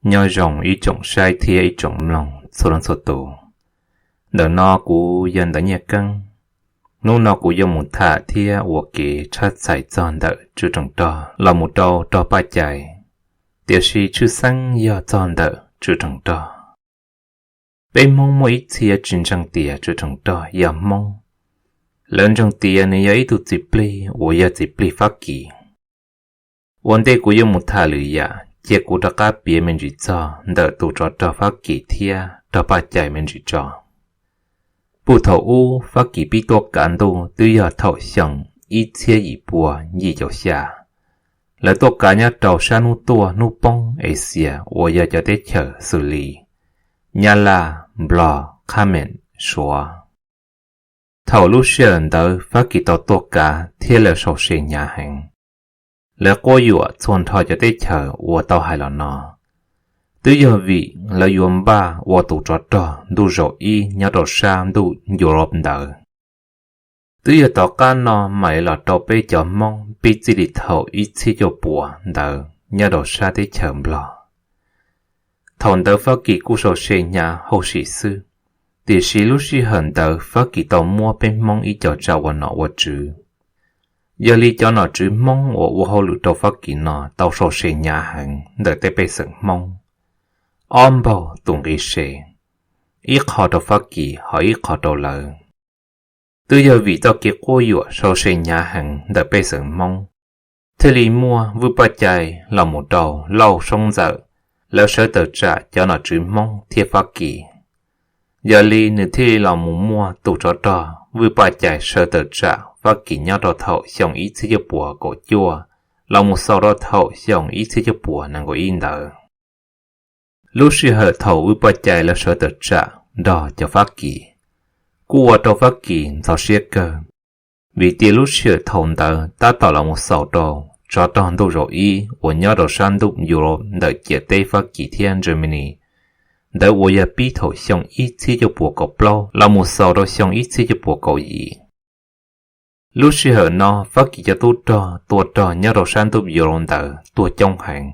Nyob zoo ib tsoom saib thiab ib tsoom mloog txhua leej txhua tus. Ntawm no kuv yog Ntawv Nyiaj Keeb. Hnub no kuv yuav mus tham thiab ua kev tshab txhais txog ntawm Tswv Rog Rog los mus rau Rog Paj Cai, tiam sis tshwj xeeb yog txog ntawm Tswv Rog Rog. Peb Hmoob muaj ib txhia tsis ntseeg tias Tswv Rog Rog yog Hmoob. Lawv ntseeg tias nws yog ib tug txiv plig uas yog txiv plig Fab Kis. Ua ntej kuv yuav mus tham lwm yam, cia kuv rov qab piav me ntsis txog ntawm tus tsov rog Fab Kis thiab Rog Paj Cai me ntsis tso. Puag thaum ub Fab Kis pib tuaj kav ntuj twb yog thaum xyoo ib txhiab yim pua yim caum xya. Lawv tuaj kav nyob rau sab hnub tuaj hnub poob Axias uas yog cov teb chaws xws li Nyab Laj, Nplog, Qhab Meem, Suav. Thaum lub sij hawm ntawd Fab Kis tau tuaj kav thiab lawv sau se hnyav heev. Lawv quab yuam txhua nrho cov teb chaws uas tau hais los no, twb yog vim lawv yuav npaj ua tus tsov rog ntuj zaum ib nyob rau sab ntuj Europe ntawd. Twb yog tom qab no mam li los rau peb cov Hmoob pib txij li thaum ib txhiab cuaj puas ntawd nyob rau sab teb chaws Nplog. Thaum ntawd Fab Kis kuj sau se hnyav hauj sim xwb, tiam sis lub sij hawm ntawd Fab Kis tau muab peb Hmoob ib co tsa ua nom ua tswv. Yog li cov nom tswv Hmoob uas ua hauj lwm rau Fab Kis no tau sau se hnyav heev ntawm tej pej xeem Hmoob, ob npaug tus nqi se, ib qho rau Fab Kis ho ib qho rau lawv. Twb yog vim txoj kev quab yuam sau se hnyav heev ntawm pej xeem Hmoob, thiaj li muaj Vwj Paj Cai los mus rau Lauj Soob Ntxawm, lawv sawv tawm tsam cov nom tswv Hmoob thiab Fab Kis. Yog li nws thiaj li los mus muaj tus tsov rog Vwj Paj Cai sawv tawm tsam Fab Kis nyob rau thaum xyoo ib txhiab cuaj puas kaum cuaj los mus xaus rau thaum xyoo ib txhiab cuaj puas nees nkaum ib ntawd. Lub sij hawm thaum Vwj Paj Cai lawv sawv tawm tsam nrog cov Fab Kis, kuj ua rau Fab Kis ntxhov siab kawg, vim tias lub sij hawm thaum ntawd tab tom los mus xaus rau tsov rog ntuj zaum ib uas nyob rau sab ntuj Europe ntawm ciam teb Fab Kis thiab Germany, ntawd uas yog pib thaum xyoo ib txhiab cuaj puas kaum plaub los mus xaus rau xyoo ib txhiab cuaj puas kaum yim. Lub sij hawm no Fab Kis cov tub rog tua rog nyob rau sab ntuj Europe ntawd tuaj coob heev,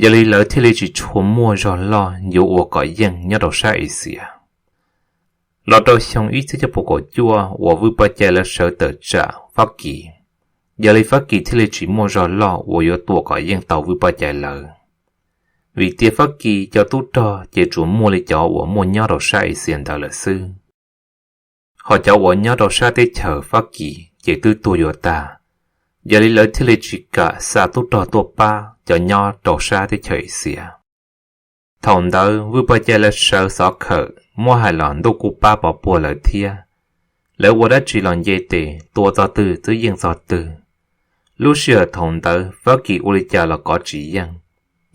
yog li lawv thiaj li tsis tshua muaj zog loj yuav ua kom yeej nyob rau sab Axias. Los rau xyoo ib txhiab cuaj puas kaum cuaj uas Vwj Paj Cai lawv sawv tawm tsam Fab Kis, yog li Fab Kis thiaj li tsis muaj zog loj uas yuav tua kom yeej tau Vwj Paj Cai lawv, vim tias Fab Kis cov tub rog ces tsuas muaj li cov uas muaj nyob rau sab Axias ntawd lawm xwb. Ho cov uas nyob rau sab teb chaws Fab Kis ces twb tuag yuav tag, yog li lawv thiaj li tsis kam xa tub rog tuaj pab cov nyob rau sab teb chaws Axias. Thaum ntawd Vwj Paj Cai lawv sawv xov khawm muab hais los ntuj kuj pab pov puag lawv thiab. Lawv ua dab tsi los nce tes tua txog twg twb yeej txog twg. Lub sij hawm thaum ntawd Fab Kis ua li cas los kov tsis yeej,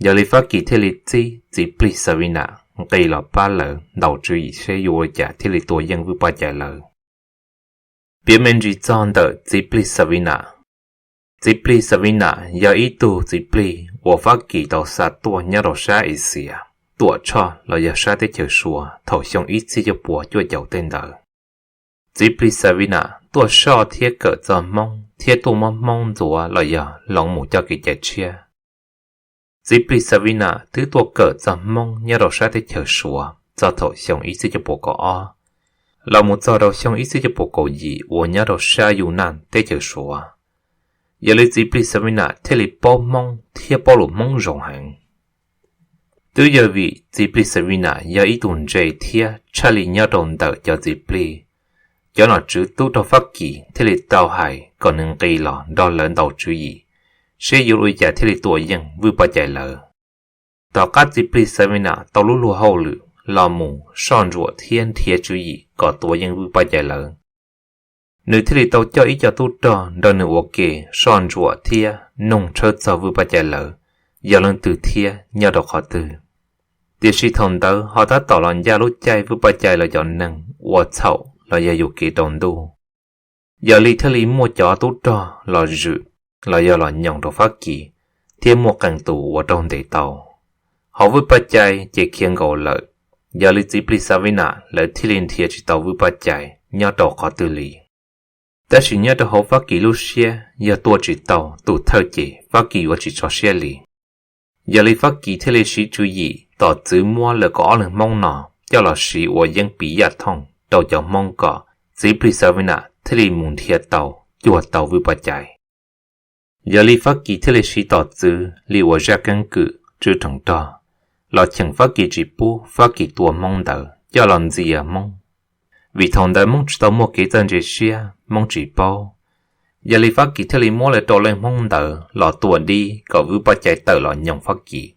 yog li Fab Kis thiaj li txib txiv plig Xavinas nqis los pab lawv ntaus tswv yim seb yuav ua li cas thiaj li tua yeej Vwj Paj Cai lawv. Piav me ntsis txog ntawm txiv plig Xavinas. Txiv plig Xavinas yog ib tug txiv plig uas Fab Kis tau xa tuaj nyob rau sab Axias Tuam Tshoj los yog sab teb chaws Suav thaum xyoo ib txhiab cuaj puas cuaj caum tej ntawd. Txiv plig Xavinas tuaj soj thiab kawm txog Hmoob thiab tuaj muab Hmoob ntxuav los yog hloov mus coj kev cai tshiab. Txiv plig Xavinas twb tuaj kawm txog Hmoob nyob rau sab teb chaws Suav txog thaum xyoo ib txhiab cuaj puas kaum ob, los mus txog rau xyoo ib txhiab cuaj puas kaum yim uas nyob rau sab Yus Naj teb chaws Suav. Yog li txiv plig Xavinas thiaj li paub Hmoob thiab paub lus Hmoob zoo heev. Twb yog vim txiv plig Xavinas yog ib tug ntse thiab tshaj li nyob rau ntawm cov txiv plig, cov nom tswv tub rog Fab Kis thiaj li tau hais kom nws nqis los nrog lawv ntaus tswv yim, seb yuav ua li cas thiaj li tua yeej Vwj Paj Cai lawv. Tom qab txiv plig Xavinas tau lub luag hauj lwm los mus soj ntsuam thiab nrhiav tswv yim kom tua yeej Vwj Paj Cai lawv, nws thiaj li tau coj ib co tub rog nrog nws ua ke soj ntsuam thiab noog tshawb txog Vwj Paj Cai lawv yog leej twg thiab nyob rau qhov twg. Tiam sis thaum ntawd ho tab tom los ncaj lub caij Vwj Paj Cai lawv cov neeg ua txhaum los yog yuam kev rau ntuj. Yog li thiaj li muaj cov tub rog los zwm los yog los nyoos rau Fab Kis thiab muaj qee tus uas raug ntes tau. Ho Vwj Paj Cai ces khiav nkaus lawm, yog li txiv plig Xavinas lawv thiaj li nrhiav tsis tau Vwj Paj Cai nyob rau qhov twg li. Tab sis nyob rau hauv Fab Kis lub siab yog tua tsis tau tus thawj ces Fab Kis yuav tsis tso siab li. Yog li Fab Kis thiaj li siv tswv yim tos txwv muab lawv kaum ob leeg Hmoob no coj los siv ua yeeb piv yaj thooj rau cov Hmoob kom txiv plig Xavinam thiaj li mus nrhiav tau, cuag tau Vwj Paj Cai. Yog li Fab Kis thiaj li siv tos txwv li uas zaj keeb kwm Tswv Theem Rog los cheem Fab Kis tsis pub Fab Kis tua Hmoob ntawd coj los ntxias Hmoob, vim thaum ntawd Hmoob tsis tau muaj kev txawj ntse siab, Hmoob tsis paub. Yog li Fab Kis thiaj li muab lawv rau leej Hmoob ntawd los tua dib kom Vwj Paj Cai tawm los nyoog Fab Kis.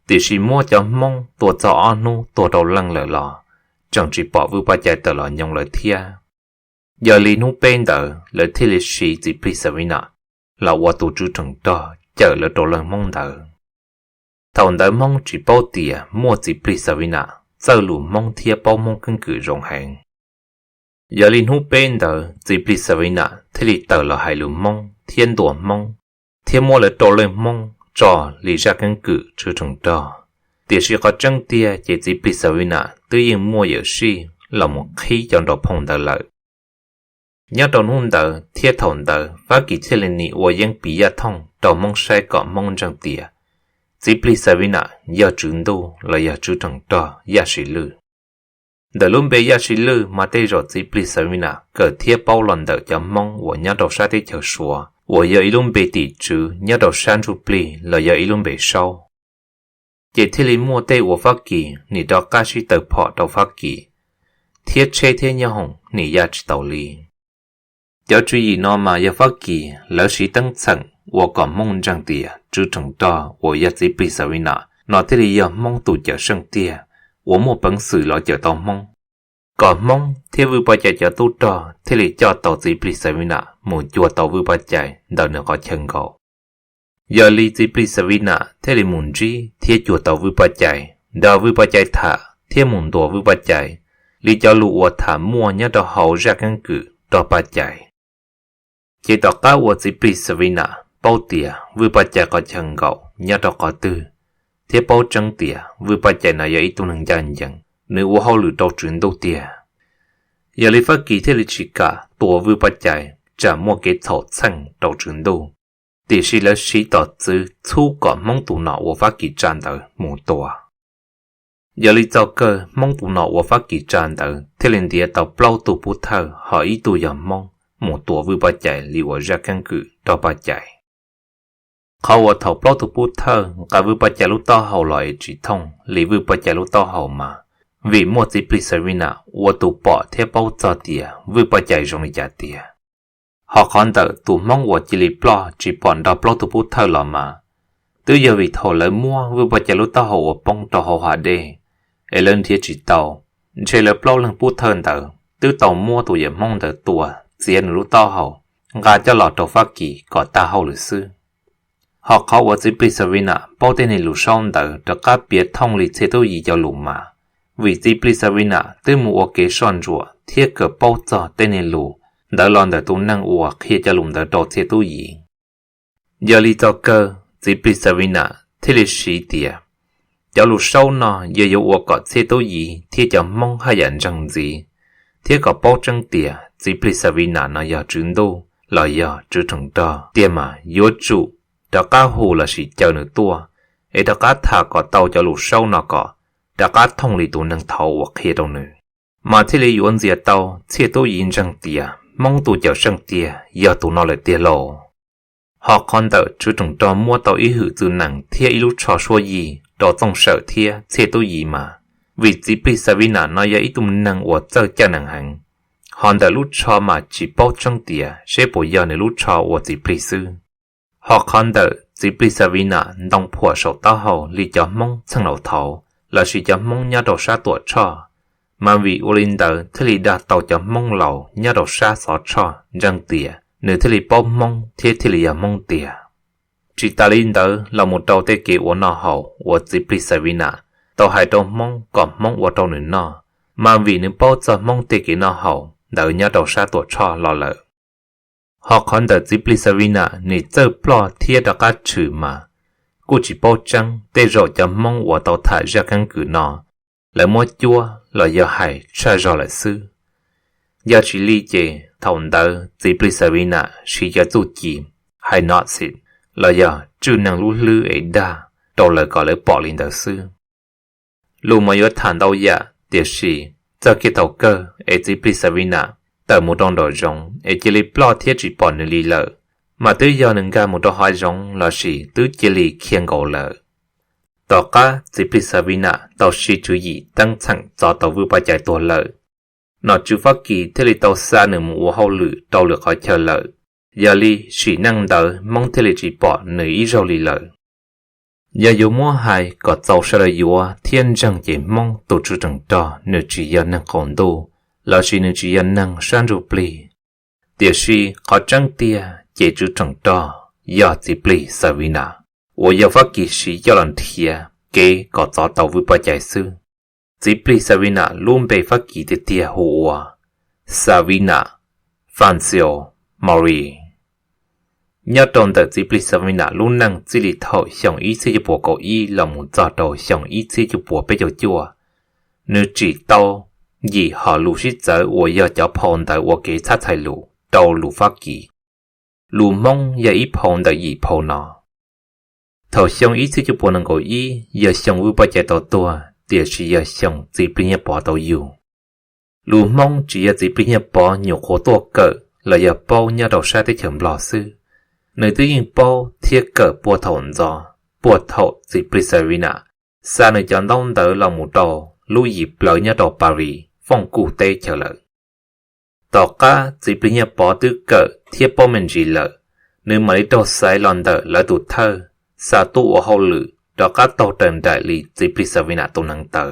Tiam sis muab cov Hmoob tua txog ob hnub tuag rau leej lawm los tseem tsis pom Vwj Paj Cai tawm los nyoog lawv thiab. Yog li hnub peb ntawd lawv thiaj li siv txiv plig Xavinam los ua tus Tswv Theem Rog cawm lawv rau leej Hmoob ntawd. Thaum ntawd Hmoob tsis paub tias muaj txiv plig Xavinam txawj lus Hmoob thiab paub Hmoob keeb kwm zoo heev. Yog li hnub peb ntawd txiv plig Xavinam thiaj li tawm los hais lus Hmoob thiab ntuas Hmoob, thiab muab lawv rau leej Hmoob tso li zaj keeb kwm Tswv Theem Rog. Tiam sis qhov tseeb tiag ces txiv plig Xavinam twb yeej muaj yawm sij los mus qhib cov nraug phooj ntawd lawm. Nyob rau hnub ntawd thiab thaum ntawd Fab Kis thiaj li nim ua yeeb piv yaj thooj rau Hmoob saib kom Hmoob ntseeg tias txiv plig Xavinam yog Tswv Ntuj los yog Tswv Theem Rog Yaj Siv Lwj. Ntawm lub npe Yaj Siv Lwj mas tej zaum txiv plig Xavinam kawm thiab paub los ntawm cov Hmoob uas nyob rau sab teb chaws Suav uas yog ib lub npe tim tswv nyob rau sab ntsuj plig los yog ib lub npe saub. Ces thiaj li muaj tej uas Fab Kis nim rov qab sib tawm phom rau Fab Kis, thiab tsheb thiab nyob hoom nim ya tsis taus li. Cov tswv yim no mas yog Fab Kis lawv siv teeb txheem ua kom Hmoob ntseeg tias Tswv Theem Rog uas yog txiv plig Xavinam no thiaj li yog Hmoob tus cawm seej tiag uas muaj peev xwm los cawm tau Hmoob, kom Hmoob thiab Vwj Paj Cai cov tub rog thiaj li coj tau txiv plig Xavinam mus cuag tau Vwj Paj Cai ntawm nws qhov chaw nkaum. Yog li txiv plig Xavinam thiaj li mus ntsib thiab cuag tau Vwj Paj Cai, nrog Vwj Paj Cai tham thiab mus ntuas Vwj Paj Cai li cov lus uas tham muaj nyob rau hauv zaj keeb kwm Rog Paj Cai. Ces tom qab uas txiv plig Xavinam paub tias Vwj Paj Cai qhov chaw nkaum nyob rau qhov twg, thiab paub tseeb tias Vwj Paj Cai no yog ib tug neeg ncaj ncees, nws ua hauj lwm rau Tswv Ntuj tiag. Yog li Fab Kis thiaj li tsis kam tua Vwj Paj Cai tsam muaj kev txhaum txheej rau Tswv Ntuj, tiam sis lawv siv tos txwv txhub kom Hmoob tus nom uas Fab Kis tsa ntawd mus tua. Yog li txoj kawg Hmoob tus nom uas Fab Kis tsa ntawd thiaj li ntiav tau plaub tug pub thawj ho ib tug yog Hmoob mus tua Vwj Paj Cai li uas zaj keeb kwm Rog Paj Cai. Qhov uas thaum plaub tug pub thawj nqa Vwj Paj Cai lub taub hau los es tsis thooj li Vwj Paj Cai lub taub hau mas vim muaj txiv plig Xavinam ua tus pom thiab paub txog tias Vwj Paj Cai zoo li cas tiag. Ho qhov ntawm tus Hmoob uas cia li ploj tsis pom nrog plaub tug pub thawj los mas, twb yog vim thaum lawv muab Vwj Paj Cai lub taub hau uas poob rau hauv hav dej, es lawv nrhiav tsis tau, ntshe lawv plaub leeg pub thawj ntawd twb tau muab tus yawm Hmoob ntawd tua txiav nws lub taub hau, nqa coj los rau Fab Kis kom tag hauj lwm xwb. Ho qhov uas txiv plig Xavinam paub tej niag lus saub ntawd rov qab piav thooj li Txhiaj Tub Yiv cov lus mas, vim txiv plig Xavinam twb mus ua kev soj ntsuam thiab kawm paub txog tej niag lus ntawd los ntawm tus neeg uas qhia cov lus ntawd rau Txhiaj Tub Yiv. Yog li txoj kawg txiv plig Xavinam thiaj li siv tias cov lus saub no yog yuav ua kom Txhiaj Tub Yiv thiab cov Hmoob haj yam ntseeg ntxiv, thiab kom paub tseeb tias txiv plig Xavinam no yog Tswv Ntuj los yog Tswv Theem Rog tiag mas yuav tsum rov qab hu lossis caw nws tuaj, es rov qab tham kom tau cov lus saub no kom rov qab thooj li tus neeg thaud uas qhia rau nws, mas thiaj li yuav ntxias tau Txhiaj Tub Yiv ntseeg tias Hmoob tus cawm seej tiag yog tus no lawm tiag lauj. Ho qhov ntawm Tswv Theem Rog muab tau ib hwm txwj nees thiab ib lub tsho suab yig rau Txooj Sawm thiab Txhiaj Tub Yiv mas, vim txiv plig Xavinam no yog ib tug neeg uas txawj caj nees heev, ho ntawm lub tsho mas tsis paub tseeb tias seb puas yog nws lub tsho ua txiv plig xwb. Ho qhov ntawm txiv plig Xavinam ntoo phuam saum taub hau li cov Hmoob txheej laus thaud lossis cov Hmoob nyob rau sab Tuam Tshoj, mas vim ua li ntawd thiaj li dag tau cov Hmoob laus nyob rau sab Xov Tshoj ntseeg tias nws thiaj li paub Hmoob thiab thiaj li yog Hmoob tiag. Tsis tas li ntawd los mus rau tej kev ua noj haus uas txiv plig Xavinam tau hais rau Hmoob kom Hmoob ua rau nws noj, mas vim nws paub txog Hmoob tej kev noj haus ntawd nyob rau sab Tuam Tshoj los lawm. Ho qhov ntawm txiv plig Xavinam nim txawj ploj thiab rov qab tshwm mas, kuj tsis paub tseeb, tej zaum cov Hmoob uas tau tham zaj keeb kwm no, lawv muab cuab los yog hais tshaj zog lawm xwb. Yog tsis li ces thaum ntawd txiv plig Xavinam siv cov txuj ci hypnosis los yog tswj neeg lub hlwb es dag rau lawv kom lawv pom li ntawd xwb. Lus mas yuav tham ntau yam tiam sis txog kiag thaum kawg es txiv plig Savina tawm mus rau nraum zoov es cia li ploj thiab tsis pom nws li lawm, mas twb yog nws nkag mus rau hav zoov lossis twb cia li khiav nkaus lawm. Tom qab txiv plig Savina tau siv tswv yim teeb txheem txov tau Vwj Paj Cai tuag lawm, nom tswv Fab Kis thiaj li tau xa nws mus ua hauj lwm rau lwm qhov chaw lawm. Yog li sim neej ntawd Hmoob thiaj li tsis pom nws ib zaug li lawm. Yog yuav muab hais kom txaus sawv daws yuav thiab ntseeg ces Hmoob tus tswv tseem rog nws tsis yog neeg qaum ntuj lossis nws tsis yog neeg sab ntsuj plig. Tiam sis qhov tseeb tiag ces tswv tseem rog yog txiv plig Savina, uas yog Fab Kis siv coj los nrhiav kev kom txov tau Vwj Paj Cai xwb. Txiv plig Savina lub npe Fab Kis tiag tiag hu ua Savina Francois Marie. Nyob rau ntawm txiv plig Savina lub neej txij li thaum xyoo ib txhiab cuaj puas kaum ib los mus txog rau xyoo ib txhiab cuaj puas peb caug cuaj, nws tsim tau yim hom lus sib txawv uas yog cov phau ntawv ua kev txhab txhais lus rau lus Fab Kis. Lus Hmoob yog ib phau ntawm yim phau no. Thaum xyoo ib txhiab cuaj puas nees nkaum ib yog xyoo Vwj Paj Cai tau tuag tiam sis yog xyoo txiv plig Nyiaj Pov tau yug. Lus Hmoob tsis yog txiv plig Nyiaj Pov nyuam qhuav tuaj kawm los yog paub nyob rau sab teb chaws Nplog xwb, nws twb yeej paub thiab kawm puag thaum ntxov, puag thaum txiv plig Savina xa nws cov ntaub ntawv los mus rau lub yim plawv nyob rau Paris Fooj Kuj teb chaws lawm. Tom qab txiv plig Nyiaj Pov twb kawm thiab paub me ntsis lawm, nws mam li raug xaiv los ntawm lawv tus thawj xa tuaj ua hauj lwm rov qab taug raws nraim li txiv plig Savina tus neev taw.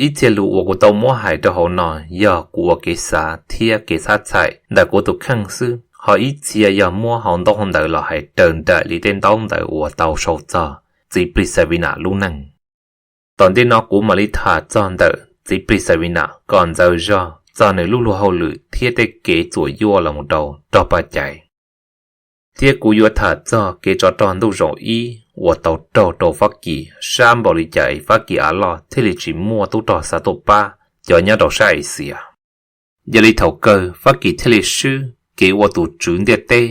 Ib txhia lus uas kuv tau muab hais rau hauv no yog kuv ua kev xav thiab kev txhab txhais ntawm kuv tus kheej xwb, ho ib txhia yog muab hauv ntaub hauv ntawv los hais raws nraim li tej ntaub ntawv uas tau sau txog txiv plig Savina lub neej. Tom ntej no kuv mam li tham txog ntawm txiv plig Savina kom ntxaws zog txog nws lub luag hauj lwm thiab tej kev txuam yuaj los mus rau rog Paj Cai. Thiab kuv yuav tham txog kev tsov rog ntuj zaum ib uas tau raug rau Fab Kis sab npaum li cas Fab Kis av loj thiaj li tsis muaj tub rog xa tuaj pab cov nyob rau sab Axias. Yog li thaum kawg Fab Kis thiaj li swb kev ua tus tswv ntiaj teb.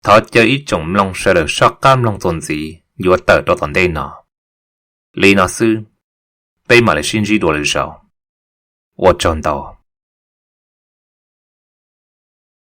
Thov caw ib tsoom mloog sawv daws soj qab mloog txuas ntxiv yuav tawm rau tom ntej no. Li no xwb, peb mam li sib ntsib dua lwm zaus. Ua tsaug ntau.